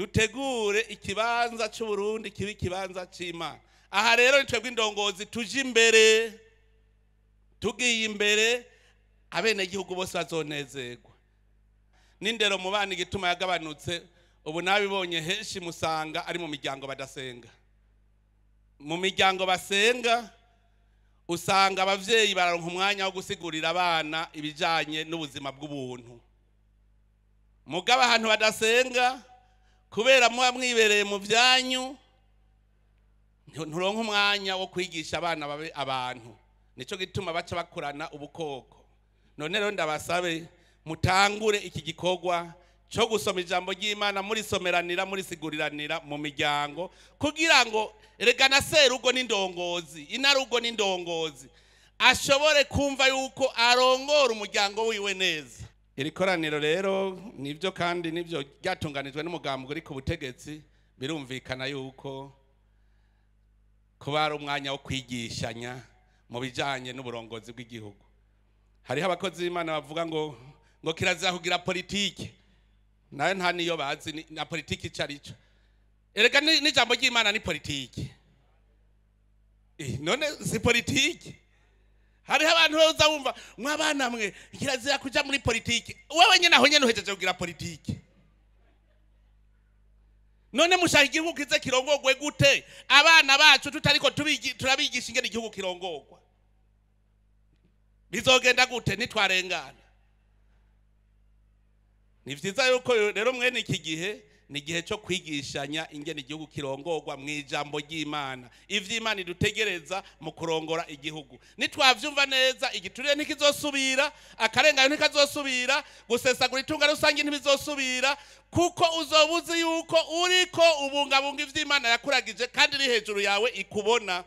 Dutegure ikibanza cy'Uburundi kibe ikibanza cy'Imana. Aha rero ni twebwe indongozi tuje imbere, tugiye imbere abenegihugu bose bazonezerwa. N'indero mu bana igituma yagabanutse, ubu nabibonye henshi musanga ari mu miryango badasenga. Mu miryango basenga usanga abavyeyi bararonka umwanya wo gusigurira abana ibijanye n'ubuzima bw'ubuntu. Mugabo ahantu badasenga kubera muba mwibereye mu vyanyu, nturonka umwanya wo kwigisha abana babe abantu. Nico gituma baca bakurana ubukoko. None rero ndabasabe mutangure iki gikorwa cyo gusoma ijambo ry'Imana, murisomeranira, murisiguriranira mu miryango, kugira ngo erega na serugo n'indongozi, inarugo n'indongozi ashobore kumva yuko arongora umuryango wiwe neza. Iri koraniro rero nibyo kandi nibyo ryatunganijwe n'umugambwe uri ku butegetsi, birumvikana yuko kuba ari umwanya wo kwigishanya mu bijanye n'uburongozi bw'igihugu. Hariho abakozi b'Imana bavuga ngo kirazira kugira politike, nayo nta niyo bazi na politike ico ari cyo. Erega n'ijambo ry'Imana ni politike. None si politike? Hariho abantu baza bumva mwabana mwe kirazira kuja muri politike, wewe nyene aho nyene uhejeje kugira politike. None mushaka igihugu kize kirongogwe gute abana bacu tutariko turabigisha ingene igihugu kirongogwa? Bizogenda gute nitwarengana? Ni vyiza yuko rero mwene iki gihe ni igihe cyo kwigishanya ingene igihugu kirongorwa mu ijambo ry'Imana, ivy'Imana idutegereza mu kurongora igihugu. Nitwavyumva neza, igiturire ntikizosubira, akarengayo ntikazosubira, gusesagura itunga rusange ntibizosubira, kuko uzobuzi yuko uriko ubungabunga ivy'Imana yakuragije kandi iri hejuru yawe ikubona.